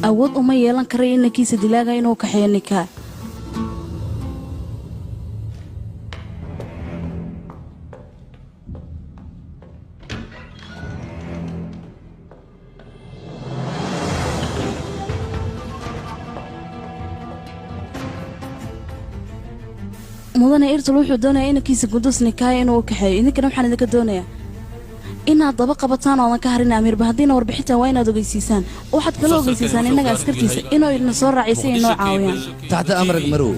Awood uma yeelan karayo inankiisa dilaaga inuu kaxeeyo ninkaa. Mudane Irtul wuxuu doonayaa inankiisa Gundus Nikaaya inuu u kaxeeyo. Idinkana waxaan idinka doonayaa inaad daba qabataan oodan ka harin Amiirba. Haddiina warbixintan waa inaad ogeysiisaan. Waxaad kala ogeysiisaan innaga askartiisa inuu idina soo raacay si ay noo caawiyaan. Taxta amrak, marow.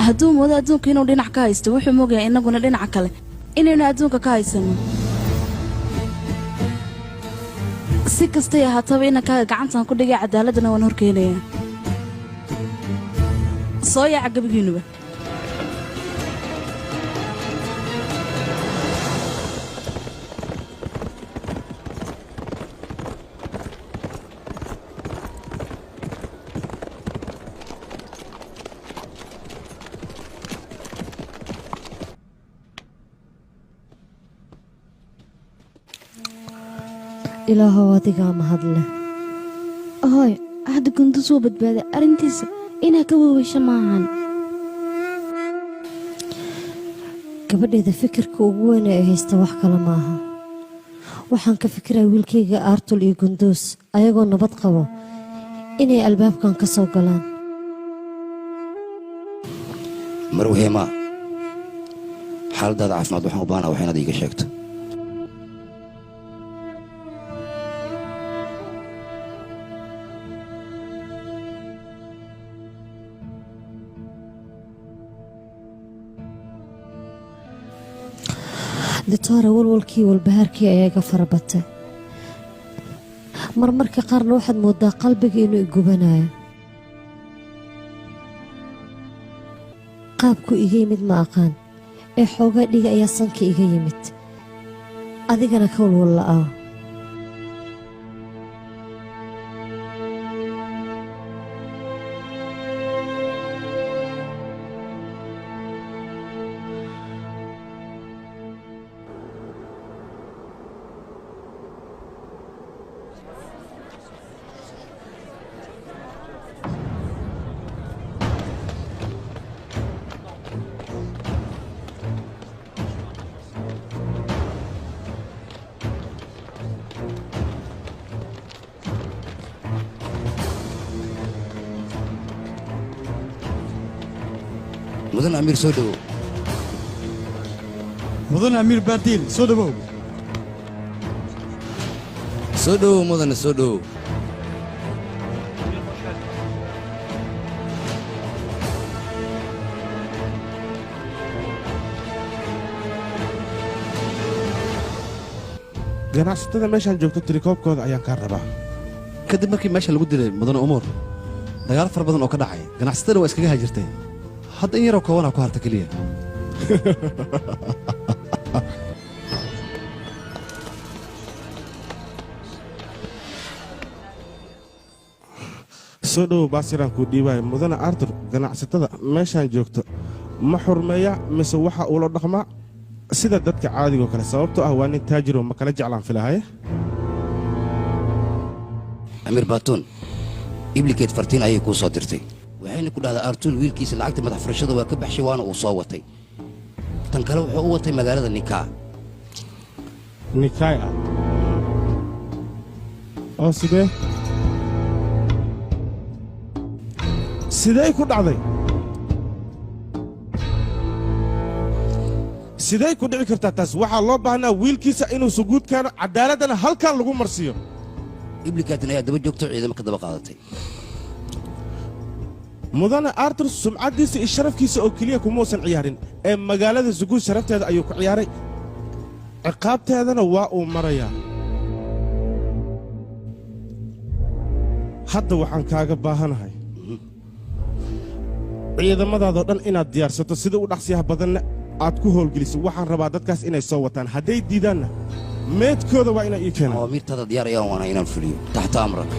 Hadduu moodo adduunka inuu dhinac ka haysto, wuxuu mogayaa innaguna dhinaca kale inaynu adduunka ka haysanno. Si kastay ahaataba, inankaaga gacantan ku dhigay, cadaaladana waan horkeenayaa. Soo yaaca gebigiinuba. Ilaahow, adigaa mahadleh. Hooy, hadda Gundus wuu badbaaday. Arrintiisa inaa ka waweysho maahan. Gabadheeda, fikirka ugu weyn ee ay haysta wax kale maaha. Waxaan ka fikiraya wiilkayga Aartul iyo Gunduus ayagoo nabad qabo inay albaabkan ka soo galaan. Marwheema, xaaladaada caafimaad waxaan u baahnaa wax inaad iiga sheegto. Doctor, walwalkii walbahaarkii ayaa iga farabatay. Marmarka qaarna waxaad moodaa qalbiga inuu igubanayo. Qaabku iga yimid ma aqaan, ee xoogaa dhiga ayaa sanka iga yimid. Adigana ka walwal la'aa. Mudan Amiir, soo dhowow. Mudan Amiir Baadiil, soo dhowow. Soo dhowow, mudane, soo dhowow. Ganacsatada meeshaan joogto tirikoobkooda ayaan kaa rabaa. Kadib markii meesha lagu dilay mudane Umuur, dagaal fara badan oo ka dhacay, ganacsatadana waa iskaga hajirtay. Hadda in yaroo koobanaa ku harta keliya. Soo dhowow. Baasiraan kuu dhiibaayo. Mudane Artur, ganacsatada meeshaan joogto ma xurmeeya mise waxa uula dhaqmaa sida dadka caadigoo kale? Sababtoo ah waa nin taajiro, ma kala jeclaan filahaye. Amiir Baatuun, iblikeed fartiin ayay kuu soo dirtay. Waxayna ku dhahdaa Artuun wiilkiisa lacagta madax furashada waa ka baxshay, waana uu soo watay. Tan kale, wuxuu u watay magaalada Nikaa. Nikaay ah oo sidee sidey ku dhacday? Sidey ku dhici kartaa taas? Waxaa loo baahnaa wiilkiisa inuu suguud keeno, caddaaladdana halkan lagu marsiiyo. Iblikaatan ayaa daba joogto, ciidamo ka daba qaadatay. Mudane Artur sumcaddiisa iyo sharafkiisa oo keliya kumuusan ciyaarin, ee magaalada Suguud sharafteeda ayuu ku ciyaaray, ciqaabteedana waa uu marayaa. Hadda waxaan kaaga baahanahay ciidamadaadoo dhan inaad diyaarsato, sida u dhaqsiyaha badanna aad ku howlgeliso. Waxaan rabaa dadkaas inay soo wataan. Hadday diidaanna, meedkooda waa inay ii keenaan. Awaamiirtaada diyaar ayaan waana inaan fuliyo. Taxta amrak.